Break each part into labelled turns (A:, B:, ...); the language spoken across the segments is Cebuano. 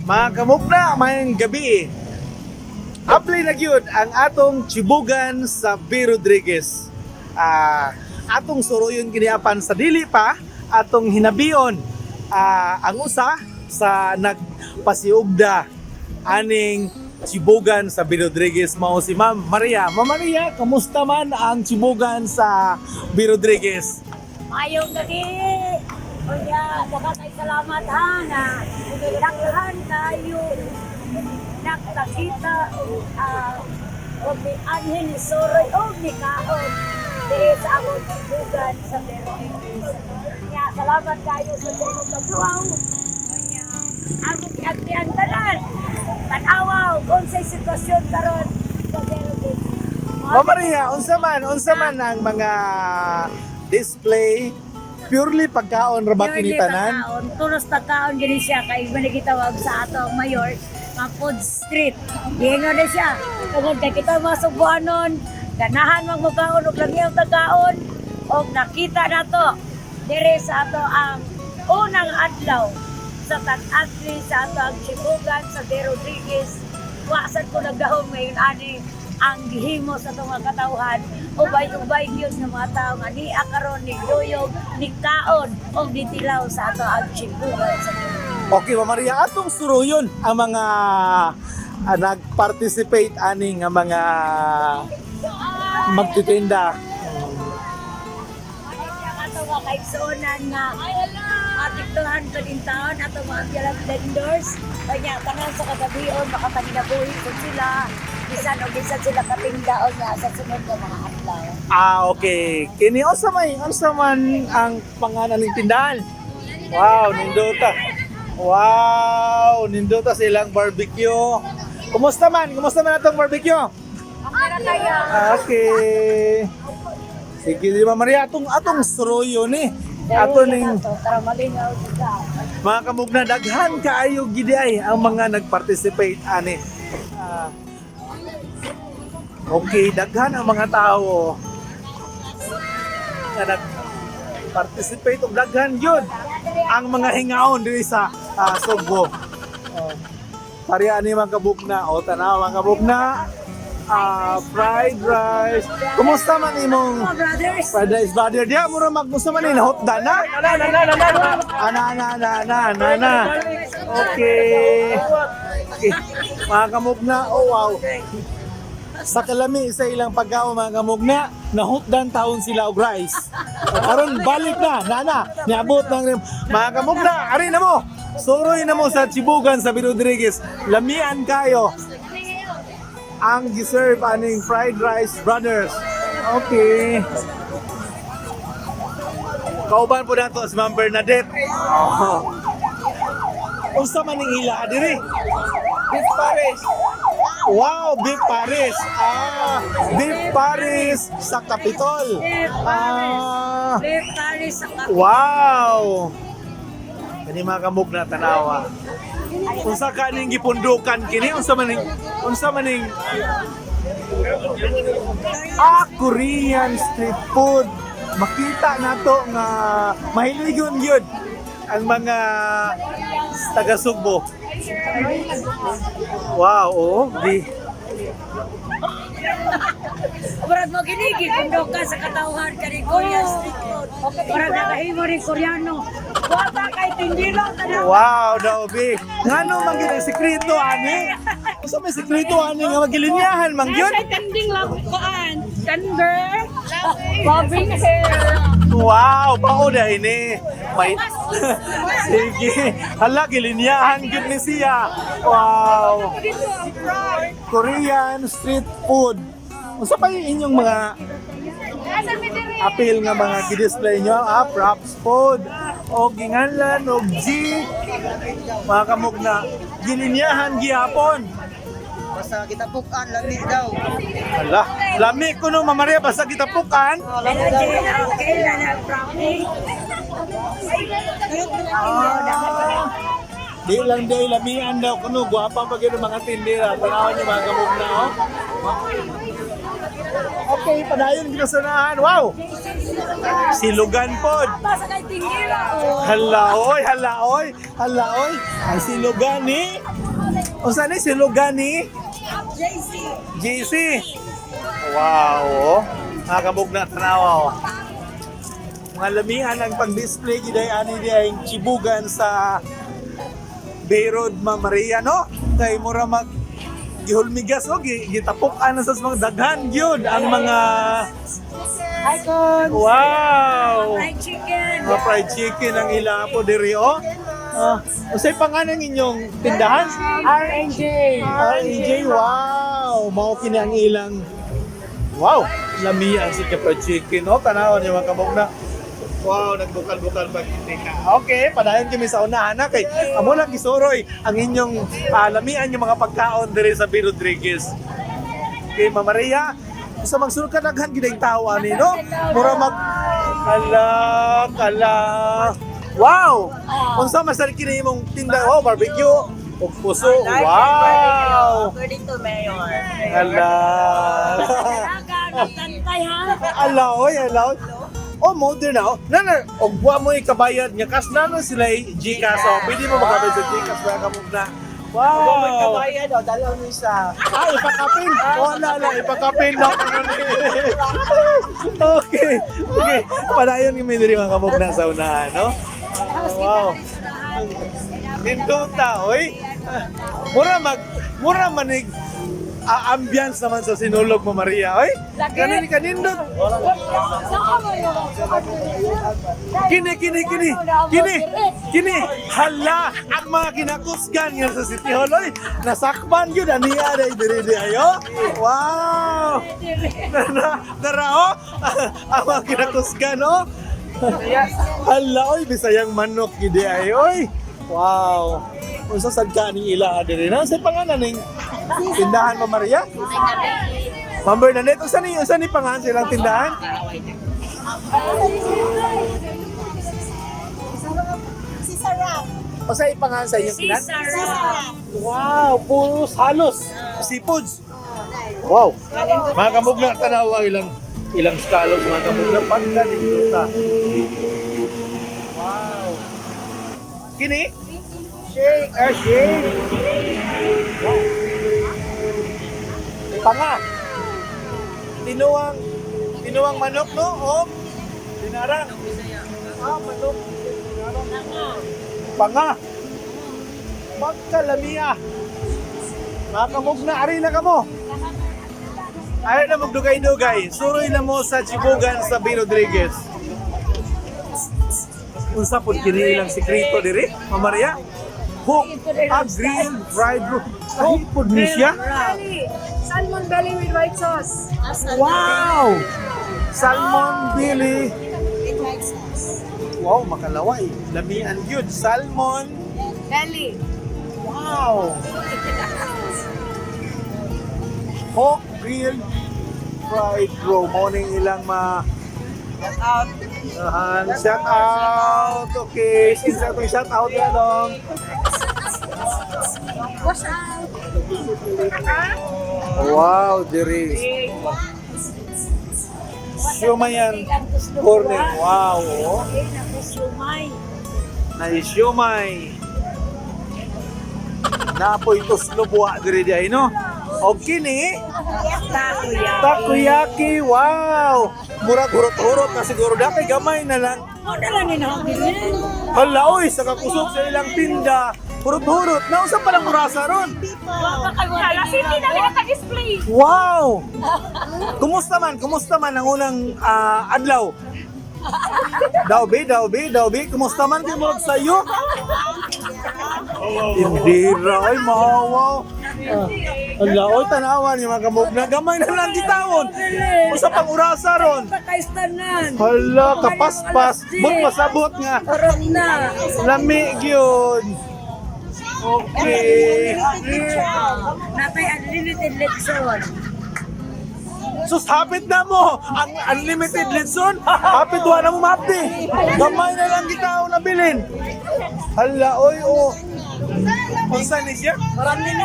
A: Mga kamugna, mayang gabi. Apply na gyud ang atong chibugan sa B. Rodriguez. Atong suruyon kiniapan sa dili pa, atong hinabion ang usa sa nagpasiugda aning chibugan sa B. Rodriguez, mao si Ma'am Maria. Ma'am Maria, kamusta man ang chibugan sa B. Rodriguez?
B: Mayong gabi. Kuya, daghang salamat ha na daghan kayo nakakita og ni anhin ni Soroy og ni Kaon diri sa among tubugan sa Pero. Nya, salamat kayo sa inyong pagluaw. Nya, among giagtian tanan. Tan-awaw kung sa sitwasyon karon sa Pero.
A: Ma'am Maria, unsa man ang mga display? Purely pagkaon ra ba kini
B: Purely
A: tanan?
B: pagkaon. Tulos pagkaon gini siya kay man gitawag sa ato mayor nga food street. Giingon na siya. Tungod kay kita mga Sugbuanon, ganahan magmukaon og langyaw tagaon og nakita nato diri sa ato ang unang adlaw sa tag-agri sa ato ang Chibugan sa De Rodriguez. Wa sad ko nagdahom ngayon ani ang gihimo sa atong mga katawhan, ubay-ubay gyud nga mga tao nga niya karon ni duyog, ni kaon og nitilaw sa ato ang Chibugan sa De Rodriguez.
A: Okay, Ma'am Maria, atong suruyon ang mga nag-participate ani nga mga magtitinda.
B: Ang ato mga kaigsuonan nga matiktuhan ko din taon ato mga biyalang vendors, kanya tanan sa kagabion makapanginabuhi ko sila bisan og bisan sila katinda o nga sa sunod nga mga adlaw.
A: Ah, okay. Kini unsa man ang pangalan ng tindahan? Wow, nindota. Wow, nindota silang barbecue. Kumusta man? Kumusta man atong barbecue?
B: Okay ra kayo.
A: Okay. Sige, di ba Maria, atong atong suruyon ni. Ato ning
B: Tara, malingaw sila.
A: Mga kamugna, daghan kaayo gidi ay ang mga nag-participate ani. Okay, daghan ang mga tao nga nag-participate og daghan yun ang mga hingaon diri sa Sugbo. Oh. Pareha ani mga kabugna o tanaw mga kabugna, fried rice. Kumusta man imong
B: Mga brothers.
A: fried rice, brother? Diya mo ra magmusta man ni nahutda na?
C: Na na na na na.
A: Ana, ana, ana, ana, ana, ana. Okay. Okay. Mga kamugna, oh wow. Sa kalami sa ilang pagkaon, mga kamugna, nahutdan taon sila og rice. Karon balik na, nana, niabot ng mga kamugna, ari na mo. Suroy na mo sa Chibugan sa B. Rodriguez. Lamian kayo ang giserve aning Fried Rice Brothers. Okay. Kauban po nato si Ma'am Bernadette. Oh. Unsa man ning ila diri?
C: Beef Paris.
A: Wow, beef Paris. Beef Paris sa Capitol.
B: Beef Paris. Beef Paris sa Kapitol.
A: Wow. Kani mga kamug na tanawa. Unsa ka ning gipundukan kini? Unsa man ning Korean street food. Makita nato nga mahiligon gyud ang mga taga Sugbo. Wow, oh, di
B: Murag mo ginigi kung ka sa katawhan kani Korean street food. Murag nakahimo rin Koreano. Wa pa kay tindilo tanan.
A: Wow, daw bi. Ngano man gid ang sekreto ani? Unsa may sekreto ani nga magilinyahan man gyud?
D: Nasa tending lang kuan. Tender. Bobbing hair.
A: Wow, bao na ini. May Sige. Hala, gilinyahan gyud ni siya. Wow. Korean street food. Unsa pa yung inyong mga apil nga mga gi-display nyo? Props food. O ginganlan og G. Mga kamugna, gilinyahan gihapon.
C: Basta kita pukan lami daw.
A: Hala, lami ko no, Ma'am Maria, basta gitapukan.
B: Hello, Jane. Okay na na, promise.
A: Di lang di lamian daw kuno, gwapa pa gyud ang mga tindera. Tanawan niyo mga kamugna, oh. Okay, padayon kita sa unahan. Wow! Silugan pod.
B: Basta kay Tingira oh.
A: Hala oy, hala oy, hala oy. Ang silugan ni Unsa ni silugan ni
B: JC.
A: GC. Wow, oh. Nakakabog na tanawa oh. Mga lamian ang pag-display giday ani di ay chibugan sa Bay Road, Ma Maria, no? Kay mura mag gihulmigas o gitapok-an na sa mga daghan gyud ang mga
B: Hi, Cons.
A: Wow!
B: Fried chicken.
A: Mga fried chicken ang ila po diri oh. Ah, unsay pangalan inyong tindahan?
B: R&J.
A: R&J, wow! Mao kini ang ilang. Wow! Lamian si fried chicken, no? Tanawan niyo mga kabog na. Wow, nagbukal-bukal pag ka. Okay, padayon kami sa unahan na kay amo lang gisuroy ang inyong lamian yung mga pagkaon diri sa B. Rodriguez. Okay, Ma'am Maria, sa magsulod ka daghan gid ang tawo ani no? Mura mag ala kala. Wow! Unsa man sad kini imong tinda? Oh, barbecue ug puso. Wow!
C: According to Mayor.
A: Ala.
B: Talaga, nagtantay ha.
A: Ala oy, ala. Oy. Oh, modern na. Oh. Na na, og wa mo ikabayad nga cash na na sila GCash. Oh, pwede mo makabayad sa GCash mga kamugna.
C: Wow.
A: Wow!
C: Kabayan, oh, dalaw mo isa.
A: Ah, ipakapin. Wala lang, ipakapin na. Okay. Okay. Padayon kami diri mga kamugna sa unahan, no? Wow. Nindota, oy. Mura manig ambience naman sa sinulog mo Maria, oy.
B: Lagi.
A: Kanin kanindot. Kini kini kini. Kini. Kini. Hala ang mga kinakusgan nga sa City Hall, oy. Nasakpan gyud aniya day diri di ayo. Wow. Dara, dara oh. Ang mga kinakusgan oh. Hala oy, Bisayang manok gid ay oy. Wow. Unsa sad ka ning ila diri na? Sa pangalan ning tindahan mo Maria? Ma'am Bernadette, unsa ni pangalan silang tindahan?
E: Si Sarah.
A: Unsa ipangalan sa inyong
B: Si
A: tindahan?
B: Sarah.
A: Wow, puros halos seafoods. Wow. Mga kamugna tanawa ilang ilang scallops mga kamugna pagka dito ta. Wow. Kini? Shake, ah, shake. Wow. Panga. Tinuang tinuang manok no o dinarang. Ah, manok. Dinarang. Panga. Pagkalamia. Mga kamugna, ari na kamo. Ayaw na magdugay-dugay. Suroy na mo sa Chibugan sa B. Rodriguez. Unsa pud kini ilang sikreto diri, Ma'am Maria? Hook, a grilled fried roll. Hook pud ni siya.
D: Belly. Salmon belly with white sauce.
A: Wow! Salmon belly.
E: With white sauce.
A: Wow, makalaway. Lamian gyud. Salmon.
D: Belly.
A: Wow! Pork grilled fried roll. Morning ilang ma
C: Shout out.
A: Ahan, shout out. Okay, since atong shout out na dong.
D: Wash out.
A: Wow, diri. Siumayan corner. Wow. Oh.
B: Okay, naku, siumay.
A: Na siumay. Napoy tuslo buwa diri di ay no. Okay ni.
B: Takoyaki.
A: Takoyaki. Wow. Murag hurot-hurot na siguro da kay gamay na lang.
B: Mo na lang ni nakabilin.
A: Hala oy, sa kakusog sa ilang tinda. Hurot-hurot. Nausa pa lang orasa ron.
D: Wala, City na naka-display.
A: Wow! Kumusta man? Kumusta man ang unang adlaw? Daw be, daw be, daw be. Kumusta man kay murag sayo? Hindi ra oy, mahawa. Ala oy, tanawan yung mga kamog na gamay na lang gitawon. Usa pang orasa ron.
B: Pakaistanan.
A: Hala, kapaspas. But pasabot nga.
B: Orok na.
A: Lami gyud. Okay.
B: Natay unlimited lechon.
A: Sus, hapit na mo! Ang unlimited litson, hapit wa na mo mapti. Gamay na lang kita ang nabilin. Hala, oy, oh. Unsa ni siya?
C: Maraming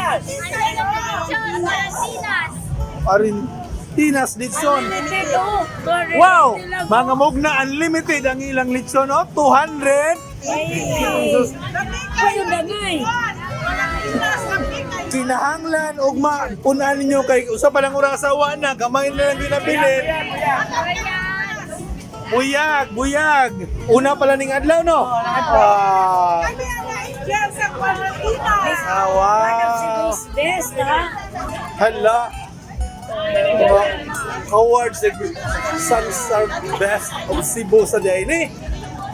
A: Arin, Martina's Litson.
B: Unlimited, oh. 250
A: Wow!
B: lang, oh.
A: Mga mugna, unlimited ang ilang litson, oh. 200.
B: Ay, ayun na nga eh.
A: Kinahanglan ugma unahan ninyo kay usa pa lang orasa wa na gamay na lang ginabilin. Buyag, buyag. Una pa lang ning adlaw, no? Ah. Ah,
B: One of
A: wow.
B: Cebu's best, ha?
A: Hala. Diba? Awards sa Sansar Best of Cebu sa Daily.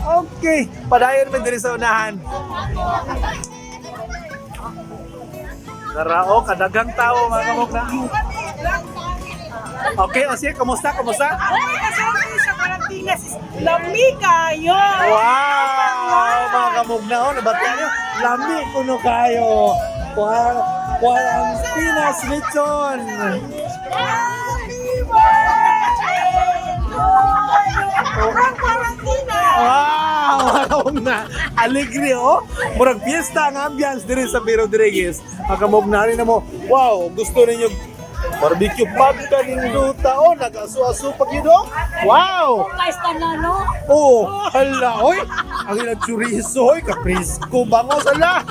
A: Okay, padayon pa diri sa unahan. Narao, kadaghang tao mga kamukha. Okay, o sige, kumusta, kumusta?
D: Lami kayo!
A: Wow! Mga kamugna, oh, nabatian nyo. Lami kuno kayo. Wow, wow, ang Pinas Lechon. Wow! Mga kamugna, alegre, oh. Murag piyesta ang ambience diri sa Biro Rodriguez. Mga kamugna rin na mo, wow, gusto ninyo barbecue pagkaninduta, oh, nag-asu-asu pag yun, oh. Wow!
B: Kaysa na, no?
A: Oh, hala, oy. Ang ilang chorizo, oy, kaprisko, bangos, hala.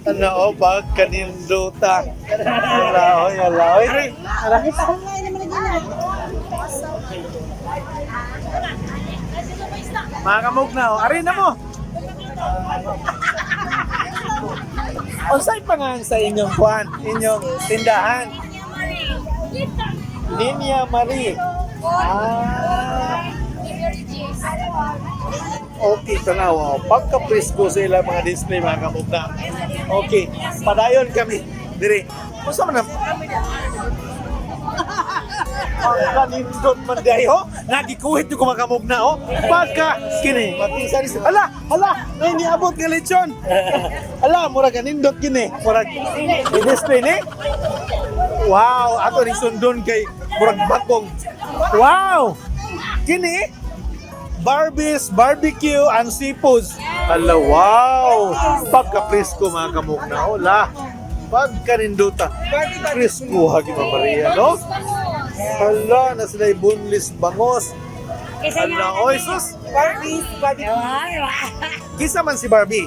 A: Ano, oh, pagkaninduta. Hala, oy, hala, oy. Hala. Mga kamugna, oh, arin na mo. Unsay pangalan sa inyong kuan, inyong tindahan? Linya Marie. Ah. Okay, tanaw. Pagka-presko sa ilang mga display mga kamugna. Okay, padayon kami. Dire. Unsa man ang pagkanindot man di ho? Nagikuhit yung kumakamugna ho. Pagka kini, matisa ni Hala, hala, ay niabot nga lechon. Hala, murag kanindot kini. Murag i-display ni. Wow, ako ni sundon kay murag bagong. Wow! Kini Barbies, barbecue, and seafoods. Hala, wow! Pagka-presko mga kamugna. Hola! Pagkaninduta. Presko, hagi Ma Maria, no? Hala, na sila'y bunlis bangos.
B: Kaysa
A: Hala, oy, sus!
C: Barbies, Barbie.
A: Kisa man si Barbie.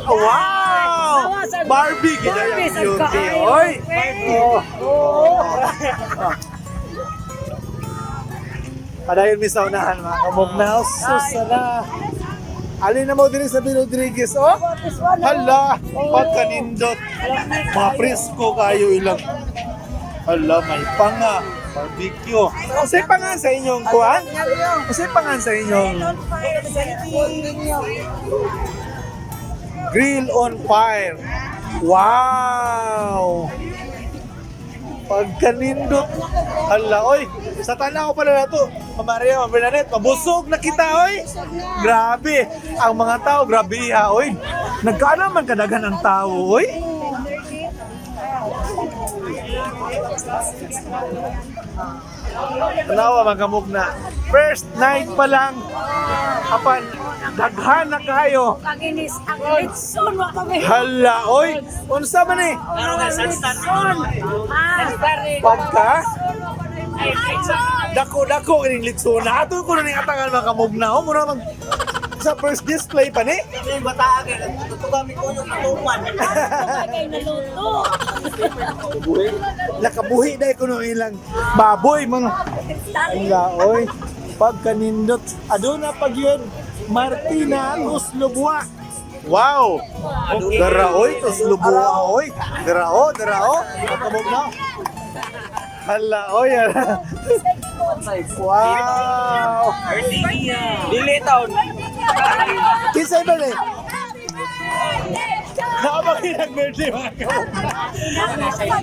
A: Oh, wow! Barbie, ginaya
B: Barbie,
A: ang
B: sa
A: beauty.
B: kaayo.
A: Oy! Oh. Oh. Padayon mi sa unahan mga kamugnaw. Sus, ala. Alin na mo din sa Bill Rodriguez, oh? Hala, pagkanindot. Mapresko kayo ilang. Hala, may panga. Barbecue. Unsay pangan sa inyong kuan? Unsay pangan sa inyong grill on fire? Wow! Pagkanindot. Hala, oy. Sa tanaw pala na to. Ma'am Maria, Ma'am Bernadette, mabusog na kita, oy. Grabe. Ang mga tao, grabe ha, oy. Nagkaano man kadaghan ang tao, oy. Tanawa mga kamugna. First night pa lang, apan daghan na kayo.
B: Kaginis ang litson wa pa may.
A: Hala, oy. Unsa man eh?
B: Litson. Ah,
A: Pagka dako-dako kining litsona. Ato ko na ning atangan mga kamugna. Oh, mura mag sa first display pa ni.
C: Yung bata agad, nagtutugami ko yung katupan.
B: kay naluto.
A: Nakabuhi dai kuno ilang baboy mga. Hala, oy. Pagkanindot. Aduna pag yun. Martina Uslubwa. Wow! Dara oy, Uslubwa oy. Dara o, dara o. Kamugna. Hala oy. Hala. Wow!
C: Dili taon.
A: Kinsay ba ni? Nakapag birthday mga kamugna.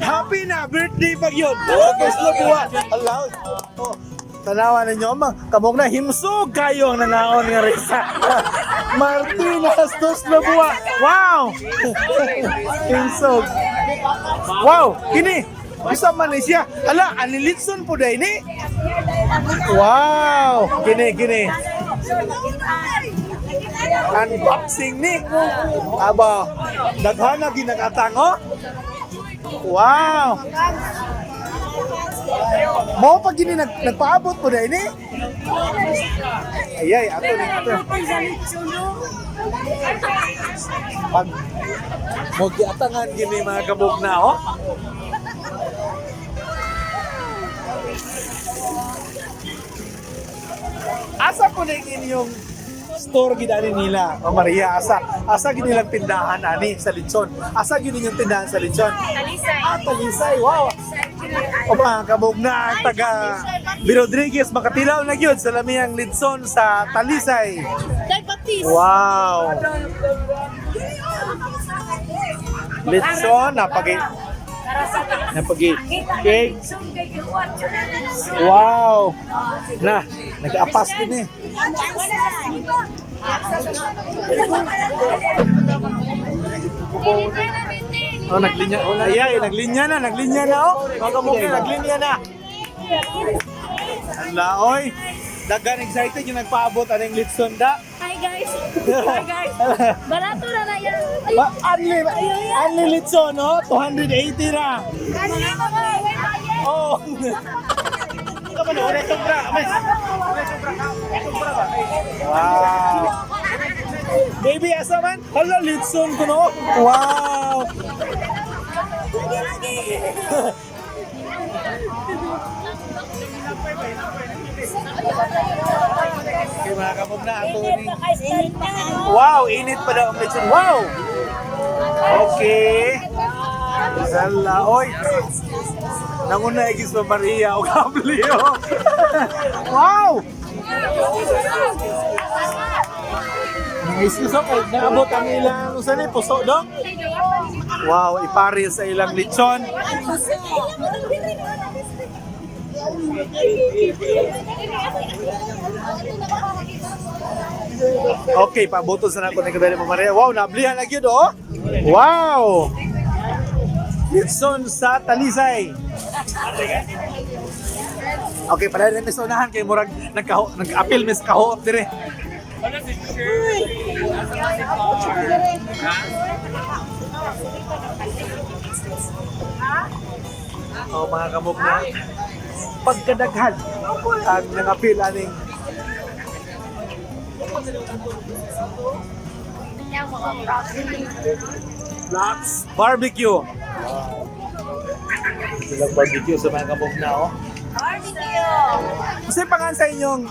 A: Happy na birthday pag yun. Okay, slow buwa. Allowed. Oh, tanawa ninyo, mga kamog na himsog kayo ang nanaon nga Reza. Martinez dos Lobua. Wow! Himsog. Wow, kini. Isa man ni siya. Ala, anilitson po dahil ni. Wow! Kini, kini. Unboxing ni. Aba, daghan na ginakatango. Wow! Mao pag gini nagpaabot po na ini. Ay ay, ato ni ato. Pag mo giatangan gini mga kabugna, oh. Asa po na inyong store gid ani nila, O Maria? Asa asa gid nilang tindahan ani sa Litson? Asa gid ninyong tindahan sa Litson?
B: Talisay.
A: Ah, Talisay. Wow. O mga kabugna, ang taga B. Rodriguez, makatilaw na gyud sa lamiyang litson sa Talisay. Wow. Litson, napagi cake. Wow. Na, nag-apas din eh. Oh, naglinya. Ay, ay, naglinya na, naglinya na oh. Mga kamukha, naglinya na. Ala, oy. Daghan excited yung nagpaabot aning litson da.
D: Hi guys! Hi guys! Barato na na yan!
A: Ba, anli, anli litson, no? 280 na. Oh. Wow. Baby, asa man? Hala, litson ko no? Wow. Okay, mga kamugna, ato ni. Wow, init pa daw ang lechon. Wow! Okay. Sala, oy. Nanguna igis pa Maria o kablio. Wow! Excuse ako, naabot ang ilang usan ni puso dong. Wow, ipare sa ilang lechon. Okay, pabuto sa nako ni Kabeli Maria. Wow, nablihan na gyud oh. Wow! Litson sa Talisay. Okay, pala rin sa unahan kay murag nagkaho nag-appeal mis kahoot dire. Oh, mga kamugna. Pagkadaghan ang nangapil aning Lux Barbecue. Silang barbecue sa mga kamugna, oh.
E: Barbecue!
A: Kasi pangan sa inyong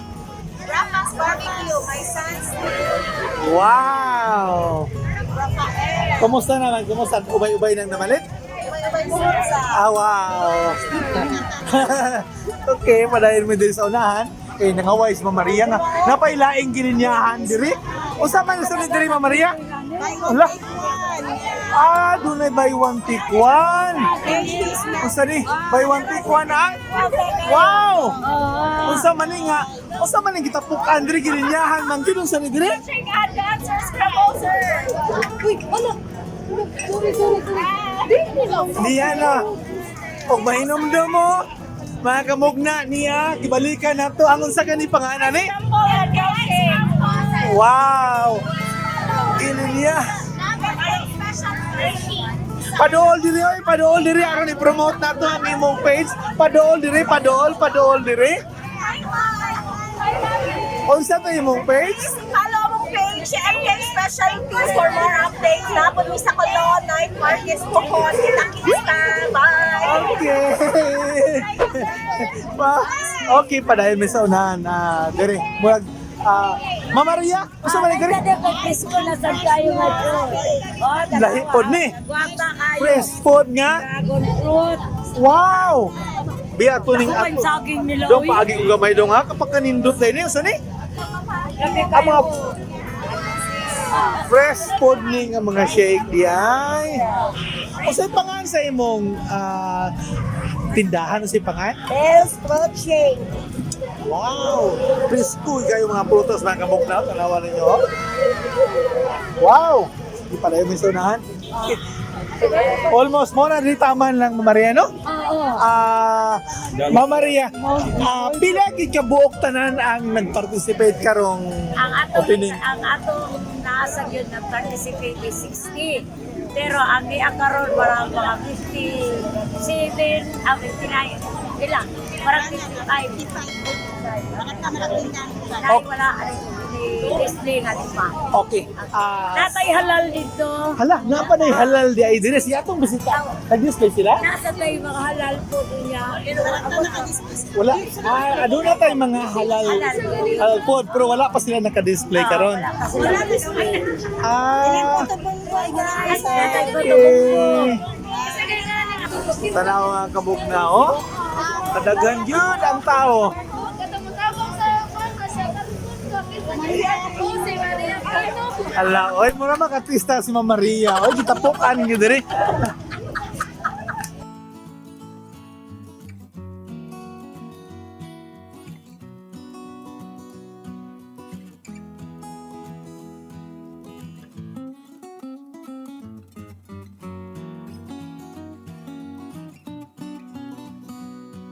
E: Rafa's Barbecue, my son's
A: Wow!
E: Rafael.
A: Kumusta naman? Kumusta? Ubay-ubay nang namalit?
E: Ubay-ubay sa
A: Ah, wow! Okay, padayon mo diri sa unahan. Eh, nangaway si Ma'am Maria nga. Napailaing gininyahan diri. Usa man sa ni diri, Ma'am Maria?
E: Buy one,
A: Ala.
E: take one.
A: Ah, dunay buy one take one. Unsa ni? Buy one take one ang? Wow! Unsa man ni nga? Unsa man ni gitapukan diri gininyahan man gyud unsa ni diri?
D: Uy, wala! Sorry, sorry, sorry.
A: Niya na. Og mahinomdom mo. Mga kamugna niya, gibalikan nato ang unsa kani pangalan ni? Wow! Ini niya. Padool diri oy, padool diri aron i-promote nato ang imong page. Padool diri, padool, padool diri. Unsa to imong page?
E: Follow among page, MK Specialty for more updates. Napon mi sa Colon, Night Market, Puhon. Kita-kita. Bye!
A: Okay. Pa, okay pa dahil may sa unahan ah diri. Murag Ma'am Maria, unsa man ni diri?
B: Kada kay presko na sad kayo nga bro. Oh,
A: Lahi pod ni.
B: Guwapa kayo.
A: Fresh food nga.
B: Dragon fruit.
A: Wow! Biya ato ning
B: Ako ang
A: ato.
B: saging nila.
A: Dong
B: uy.
A: paagi ko gamay dong ha kapag kanindot na ini unsa ni?
B: Grabe
A: Ang mga
B: kayo.
A: fresh food ni nga mga shake di ay. Unsay pangan sa imong tindahan unsay pangan?
E: Bell's Fruit Shake.
A: Wow! Presko kayo mga prutas mga kamukna. Tanawa ninyo. Oh. Wow! Di pala yung misunahan. Almost mo na di taman lang Ma'am Maria, no?
B: Oo.
A: Ma'am Maria, pila gid ka buok tanan ang nag-participate karong
B: Ang atong
A: opening?
B: Ang atong naasa gyud na participate is 60. Pero ang niya karon parang mga 57, ah, 59. Pila? Parang 55. Dahil wala ano, ni display nga di pa.
A: Okay. Ah,
B: Natay halal dito.
A: hala, napa na halal di ay dire siya atong bisita. Nag-display sila?
B: Nasa tayo mga halal po niya.
A: Wala. Ah, aduna tay mga halal halal food pero wala pa sila naka-display karon.
B: Wala pa sila.
A: Ah,
B: Natay ko to.
A: okay. Tanaw nga kabugna oh. Kadaghan gyud ang tao. Ala, oy, mura makatrista si Ma'am Maria. Oy, gitapukan gyud diri.